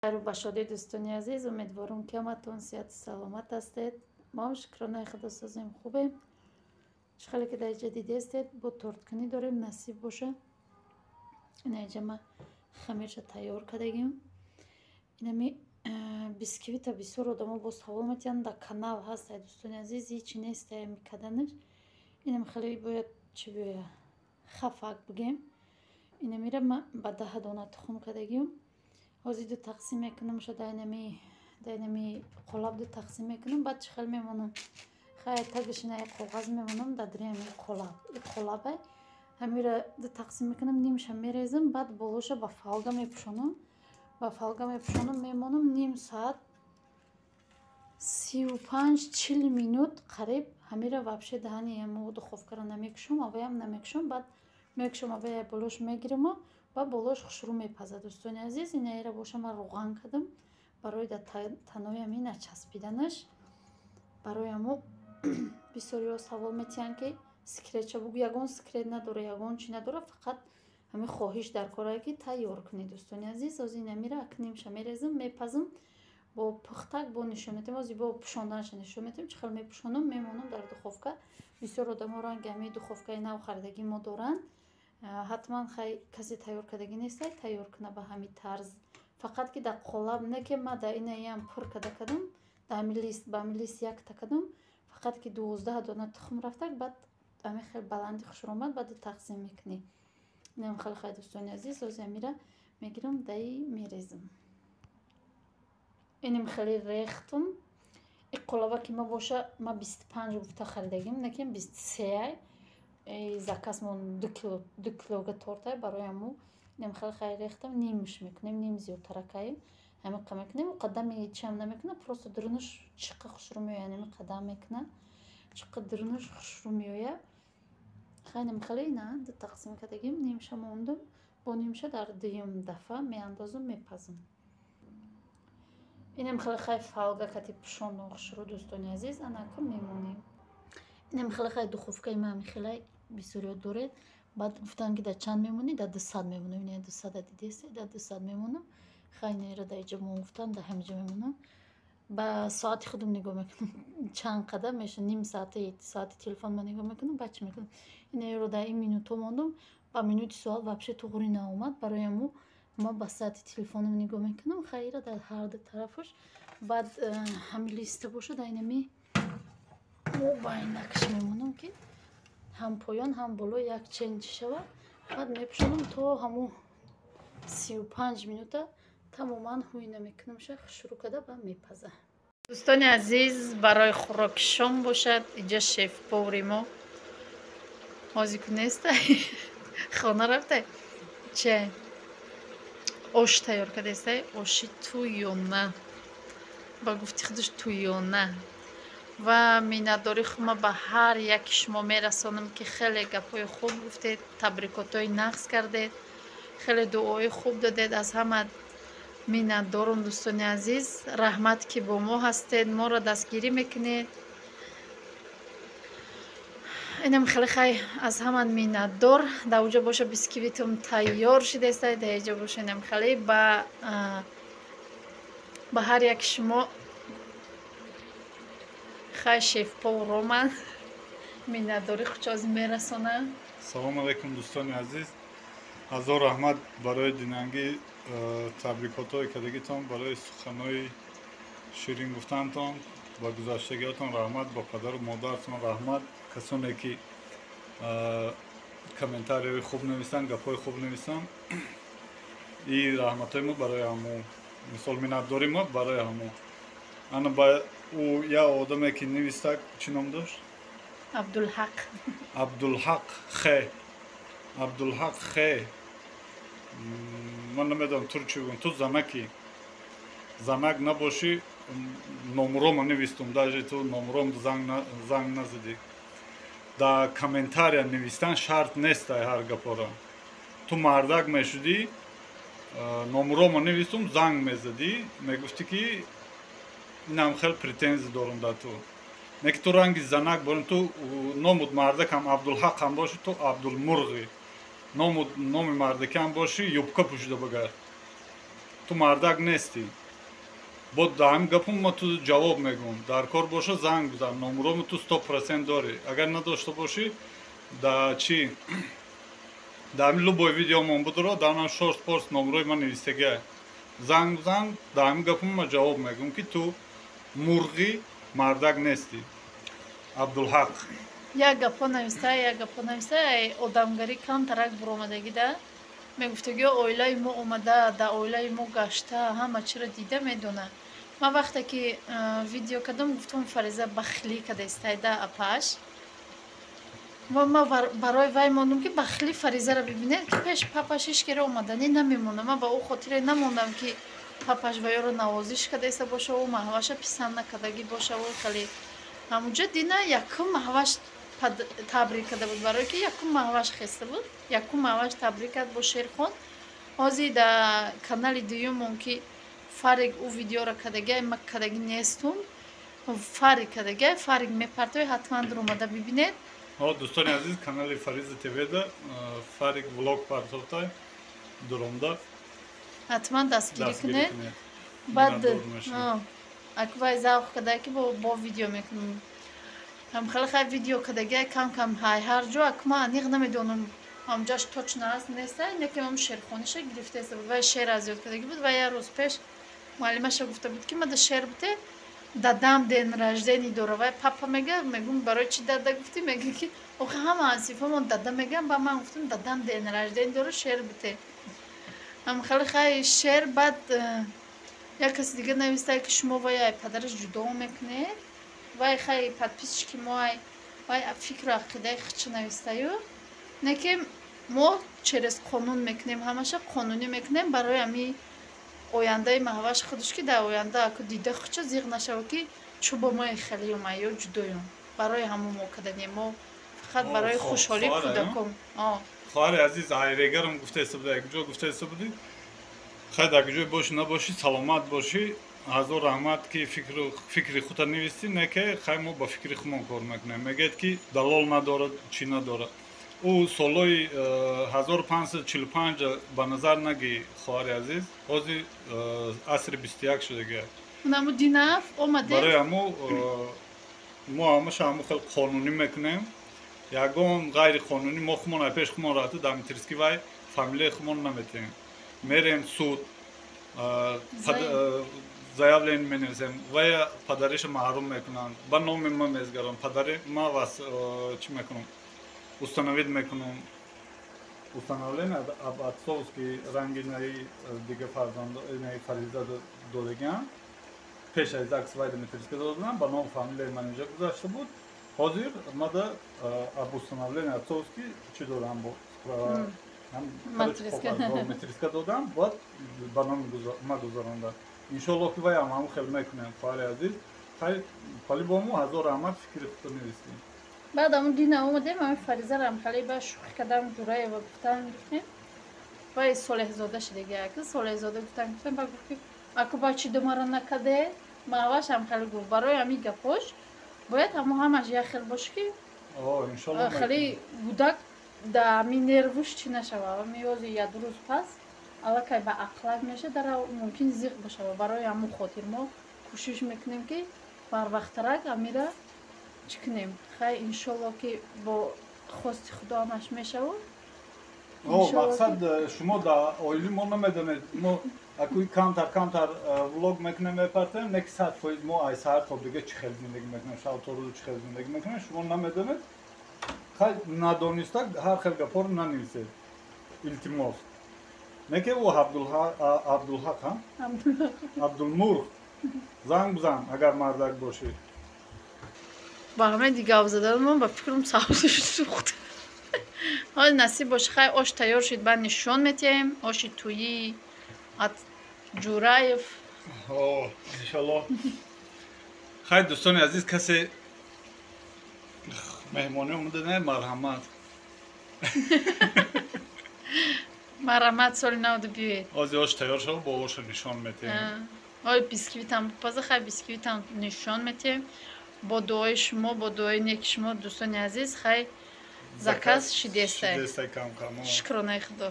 Хайру башодӣ, дӯстони азиз. Умедворам, ки ҳаматон сиҳату саломат ҳастед. Мо ҳам, шукронаи Худо, созем, хубем. Чӣ хеле ки дар инҷа дидестед, бо торткунӣ дорем, насиб боша. Ина инҷа ма хамирша тайёр кардагим. Инами бисквита бисёр одамо боз савол метиҳанд, дар канал ҳаст, дӯстони азиз, ҳичи нест ами каданаш. Инам хеле бояд чӣ биёя, хафак бигем. Инамира ма ба 10 дона тухм кардагим. Ҳозир ду тақсим мекунам ша, дар инами қолаб ду тақсим мекунам, баъд чӣ хел мемонам. Хай, тагаш ина як коғаз мемонам дар дари ҳамин қолаб. И қолаба ҳамира ду тақсим мекунам, нимша мерезам, баъд болоша ба фолга мепӯшонам, ба фолга мепӯшонам, мемонам ним соат, 35-40 минут қариб. Ҳамира вообще даҳани ҳамо духовкаро намекушом, аваям намекушом. Баъд мекушом, авая болош мегираму ва болош хушрӯ мепазад, дӯстони азиз. Инаира боша ман равған кардам барои дар танои ҳамин начаспиданаш. Барои ҳамо бисёриҳо савол метиҳанд, ки секретша бугӯ. Ягон секрет надора, ягон чӣ надора, фақат ҳамин хоҳиш дар корае, ки тайёр кунед, дӯстони азиз. Ҳозир инамира акнимша мерезам, мепазам, бо пухтак бо нишон метиҳам. Ҳозир бо пӯшонданаша нишон метиҳам, чӣ хел мепӯшонам, мемонам дар духовка. Бисёр одамо ранги ҳамин духовкаи нав харидагӣ мо доранд. Ҳатман хай, касе тайёр кардагӣ нестай, тайёр куна ба ҳамин тарз, фақат ки дар қолаб не, ки ма дар инаям пур када кардам, дар ҳамин лист, ба ҳамин лист якта кардам, фақат ки 12 дона тухм рафтак. Баъд ҳамин хел баланди хушрӯ омад, баъд тақсим мекунӣ. Инам хеле. Хай, дӯстони азиз, ҳозир ҳамира мегирам, даи мерезам. Инам хеле рехтум. И қолаба ки ма боша, ма 25 гуфта харидагим, накин 23-ай. Заказмон 2 кило, 2 килога тортай. Барои ҳаму инам хеле. Хай, рехтам, нимш мекунем, ним зиёдтаракаем, ҳамин қа мекунем. Қадами чиам намекунам, просто дурунаш чиқа хушрӯ меояд, ҳамин қадам мекунам, чиқа дурунаш хушрӯ меояд. Хай, инам хеле ина ду тақсим кардагим, нимша мондум, бо нимша дар дуюм дафъа меандозум, мепазам. Инам хеле. Хай, фолга кати пӯшондум хушрӯ, дӯстони азиз, анака мемонем. Инам хеле. Хай, духовкаи ма ҳамин хеле, бисёриё доред. Баъд гуфтанд, ки дар чанд мемонӣ? Дар 200 мемонам. Ина 200-а дидесте, дар 200 мемонам. Хай, инера дар иҷо мон гуфтанд, дар ҳамиҷо мемонам. Ба соати худам нигоҳ мекунам, чанд қадам меша, ним соати соати телефонма нигоҳ мекунам, баъд чӣ мекунам. Инеро дар ин минуто мондум, ба минути соат вообще туғри наомад. Барои ҳаму ма ба соати телефонам нигоҳ мекунам. Хайра, дар ҳарду тарафаш баъд ҳамин листа боша, дар инами мобайнакаш мемонам, ки ҳам поён, ҳам боло як чен чӣ шавад. Баъд мепӯшонам то ҳамун 35 минута, тамоман ҳуй намекунам ша, хушрӯ карда ба мепаза. Дӯстони азиз, барои хӯроки шом бошад, инҷа шеф-повари мо ҳозир ку нестай, хона рафтай, че ош тайёр кардестай, оши тӯёна, ба гуфти худаш тӯёна. Ва миннатдории худма ба ҳар яки шумо мерасонам, ки хеле гапҳои хуб гуфтед, табрикотҳои нағз кардед, хеле дуои хуб додед. Аз ҳама миннатдорум, дӯстони азиз. Раҳмат, ки бо мо ҳастед, моро дастгирӣ мекунед. Инам хеле. Хай, аз ҳама миннатдор. Дар уҷо боша бисквитум тайёр шидестай, дар иҷо боша инам хеле. Ба ҳар яки шумо. Хай, шеф-повар роман миннатдорӣ худшози мерасонам. Салому алайкум, дӯстони азиз. Ҳазор раҳмат барои динангӣ табрикотҳои кардагитон, барои суханҳои ширин гуфтантон. Ба гузаштагиҳотон раҳмат, ба падару модаратон раҳмат. Касоне ки комментарияҳои хуб нависанд, гапҳои хуб нависанд, и раҳматҳои мо барои ҳамо, мисол, миннатдории мо барои ҳамо. Ана ба ӯ як одаме ки навистак, чӣ ном дошт? Абдулҳақ. Абдулҳақ хе, Абдулҳақ хе. Ман намедонам тур чӣ бигӯям. Ту занакӣ, занак набошӣ, номрома навистум, даже ту номром занг назадӣ. Дар комментария навистан шарт нест ай ҳар гапора. Ту мардак мешудӣ, номрома навистум, занг мезадӣ, мегуфтӣ, ки инам хел претензия дорум дар ту. Не ки ту ранги занак борем. Ту номуд мардакам Абдулҳақам бошӣ, ту Абдулмурғӣ. Номи мардакиам бошӣ, юбка пӯшида багард. Ту мардак нестӣ. Бо дар ҳамин гапум ма ту ҷавоб мегӯм. Дар кор боша, занг бизан, номерому ту 100% дорӣ. Агар надошта бошӣ, да чӣ, дар ҳамин любой видеомон будро, дар ҳамин шорт порс номерои ман навистагиа. Занг бизан, дар ҳамин гапум ма ҷавоб мегӯм, ки ту мурғӣ, мардак нестӣ. Абдулҳақ. Як гапҳо нависта, як гапҳо нависта, одамгарӣ камтарак буромадагӣ да. Мегуфтагиё, оилаи мо омада, дар оилаи мо гашта, ҳама чиро дида медона. Ман вақте ки видео кардам, гуфтам, Фариза бахилӣ кадаистайда апаш. Ма барои вай мондум, ки бахилӣ Фаризаро бибинед, ки пеш папаш ҳеч кера омаданӣ намемонад. Ман ба ӯ хотире намондам, ки папаш ваёро навозиш кадаиста бошаву маҳваша писанд накардагӣ бошаву хеле. Ҳамунҷо дина якум маҳваш табрик карда буд, барое ки якум маҳваш хеста буд, якум маҳваш табрик кард бо шерхон. Ҳозир дар канали дуюмон, ки Фарик ӯ видеоро кардагиай, ма кардагӣ нестум, Фарик кардагиай, Фарик мепартои, ҳатман дуромада бибинед. Дӯстони азиз, канали Фариза ТВда Фарик влог партофтай, дуромда ҳатман дастгирӣ кунед. Баъд аквай завқ кардае, ки бо видео мекунем. Ҳамхеле хай видео кардагиай, кам кам ҳай ҳар ҷо. Ак ма аниқ намедонам, ҳамҷош точно аст, неста, неки ҳам шерхониша гирифтаеста буд, вай шер аз ёд кардагӣ буд. Ва як рӯз пеш муаллимаша гуфта буд, ки мада шер буте, дадам день рождения дора. Вай папа мега, мегум, барои чи дада гуфтӣ? Мега, ки охи ҳама ансифамон дада мегам, ба ман гуфтам, дадам день рождения дора, шер буте. Ҳамхеле хай шер. Баъд як каси дига навистае, ки шумо вай ай падараш ҷудо мекунед. Вай хай подписчики мо ай, вай фикру ақидаи хича навистаю. Не ки мо через қонун мекунем, ҳамаша қонунӣ мекунем, барои ҳами ояндаи маҳваш худаш, ки дар оянда аку дида хуча зиғ нашава, ки чӯ бо мои хелиюм ё ҷудоюм. Барои ҳамон мо каданем, мо фақат барои хушҳолии кӯдаком. Хоҳари азиз, айрегарам гуфтаиста буд, якҷо гуфтаиста будӣ. Хай, дар куҷое бошӣ набошӣ, саломат бошӣ. Ҳазор раҳмат, ки фикри худта навистӣ. Не ки хай, мо ба фикри худмон кор мекунем. Мегӯяд, ки далол надорад, чӣ надорад. Ӯ солҳои 1545 ба назар нагӣ, хоҳари азиз, ҳозир асри 21 шудагия. Наму динаф омаде. Барои ҳамо мо ҳамаша ҳамо хел қонунӣ мекунем. Ягон ғайриқонунӣ мо худмон ай пеш худмон рафта дар вай фамилияи худмон наметиҳем. Мерем суд, заявление менависем, вая падариша маҳрум мекунанд, ба номи ма мезгарам, падари ма вас чӣ мекунам, установить мекунам, установление об отцовский ранги наи дига фарзанд наи Фариза додагиам. Пеш аз ЗАГС вайда метриска додам, ба номи фамилияи ман инҷа гузашта буд. Ҳозир мада об установление отцовский чӣ дорам, бо метриска додам, баъд ба номи ма гузаронда. Иншоалло, ки вай ҳам ҳамон хел мекунем. Хоҳари азиз, хай, по-любому ҳазор раҳмат, фикри худто навистем. Баъд ҳамун дина омадем, ҳамин Фаризаро ҳам хеле ба шӯхӣ кардам, Ҷураева гуфтан гуфтем, вай Солеҳзода шудагӣ, ака Солеҳзода гуфтан гуфтем. Ба гуфт, ки аку ба чӣ думара накаде? Маҳваш ҳам хеле гуфт, барои ҳамин гапош бояд ҳамо ҳамаш як хел боша, ки хеле гудак да ҳамин нервуш чӣ нашава. Меёзи як рӯз пас аллакай ба ақлак меша, дара мумкин зиқ бошава. Барои ҳамун хотир мо кӯшиш мекунем, ки барвақттарак амира чӣ кунем. Хай, иншолло, ки бо хости Худо ҳамаш мешавад. Мақсад, шумо дар оили мо намедонед. Мо акӯи камтар камтар влог мекунем, мепартем, не ки 100% мо ай саҳар то дига чӣ хел зиндагӣ мекунем, шаб то рӯзу чӣ хел зиндагӣ мекунем, шумо намедонед. Хай, надониста ҳар хел гапҳоро нанависед, илтимос. Не ки ӯ Абдулҳақ, Абдулмурғ, занг бизан, агар мардак бошӣ. Ба ҳамаи гап заданмон ба фикрам сабзш сӯхт. Ҳол насиб боша, хай, ош тайёр шуд, баъд нишон метиҳем оши тӯйӣ от Ҷураев. Иншалло. Хай, дӯстони азиз, касе меҳмонӣ омада не, марҳамат. Марҳамат, соли навду биёед. Ҳозир ош тайёр шава, бо оша нишон метиҳем. Ой, бисквитам бипаза, хай, бисквитам нишон метиҳем. Бо дуои шумо, бо дуои неки шумо, дӯстони азиз, хай, заказ шидестай, шукронаи Худо.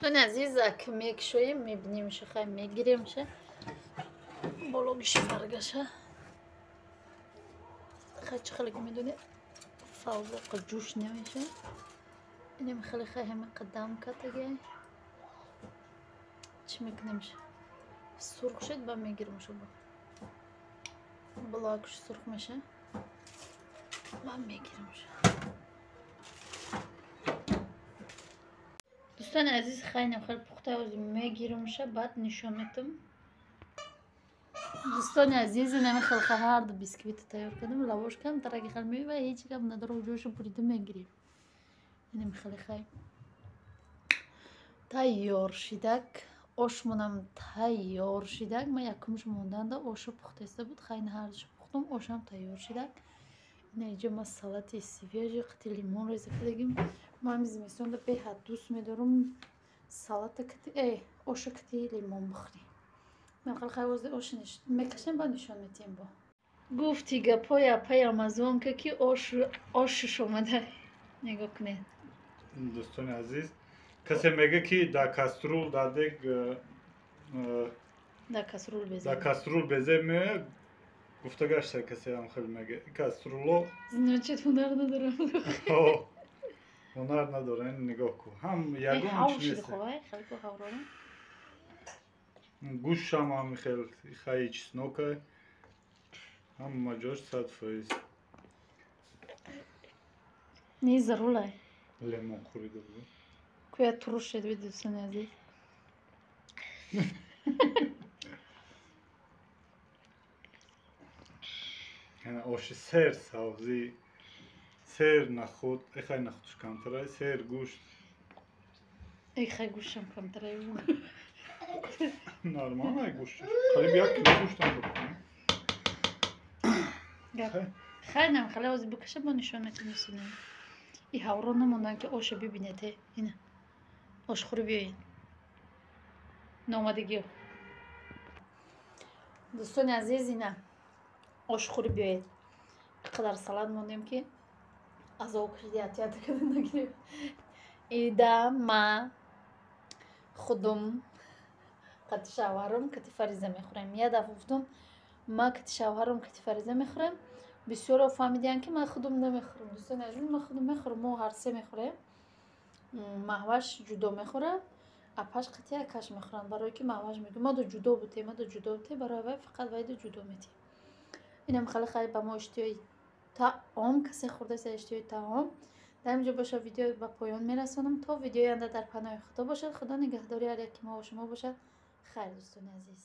Дӯстони азиз, ак мекушоем, мебинемша, хай мегиремша. Бологиши фаргаша. Хай чӣ хеле ки медонед, фалзоқа ҷӯш намеша. Инем хеле хай ҳама қадам катаге. Чӣ мекунемша? Сурх шуд, ба мегиремша бо. Блакш сурх меша. Ба мегиремша. Дӯстони азиз, хайнем хеле пухта ози мегиремша, баъд нишон метам. Дӯстони азиз, инами хел ҳарду бисквита тайёр кардем, лавош кам тараки хел мева, ҳеҷ гап надора, ҷоша бурида мегирем. Инам хеле хай тайёр шидак, ошмонам тайёр шидак. Ман якумш монданда оша пухтаиста буд, хайна ҳардуша пухтум, ошам тайёр шидак. Ина иҷо ма салати свежий қити лимон реза кардагим. Ман ҳами зимистонда беҳад дӯст медорам салата кити оша кити лимон бихӯрӣ. Ман хел хай ози ош мекашем, ба нишон метиҳем бо. Гуфти гапҳои апаи Амазонка ки ошш омада. Нигоҳ кунед. Дӯстони азиз, касе мега ки дар каструл дар дег дар каструл безе. Дар каструл безе меояд, гуфта гашта касе ҳам хел мега. Каструло значит ҳунар надорам. Ҳунар надора, нигоҳ кун. Ҳам ягон чиз нест. Гӯштам ҳам хел хай чеснока. Ҳама ҷош 100%. Не зарулай. Лимон хӯрида буд. Куя туруш шед би дӯстони азиз. Яъне оши сер сабзӣ, сер нахуд, эхай нахудш камтарай, сер гӯшт. Эхай гӯштам камтарай. Нормально гӯштш. Қариб як кило гӯштам буд. Хай нам хеле ози бикаша бо нишон метем дӯстони. И ҳавро намондан ки оша бибинед, ина. Ошхӯрӣ биёед. Номадагиё. Дӯстони азиз, ина ошхӯрӣ биёед. Қадар салат мондем ки азоб кашиди атията када нагирем. Ида ма худум қати шавҳарам кати Фариза мехӯрем. Я дафъа гуфтум ма кати шавҳарам кати Фариза мехӯрем. Бисёро фаҳмидиянд ки ман худум намехӯрам. Дӯстони азиз, ман худум мехӯрам, мо ҳар се мехӯрем. Маҳваш ҷудо мехӯрад, апаш қати акаш мехӯранд. Барое ки маҳваш мегӯяд мадо ҷудо бутем, мадо ҷудо бутем, барои вай фақат вайдо ҷудо метиҳем. Инам хеле хай ба мо иштиҳои таом, касе хӯрдаста иштиҳои таом. Дар инҷо боша видео ба поён мерасонам. То видеои оянда дар паноҳи Худо бошад. Худо нигаҳдори ҳар яки мо ва шумо бошад. Хайр дӯстони азиз.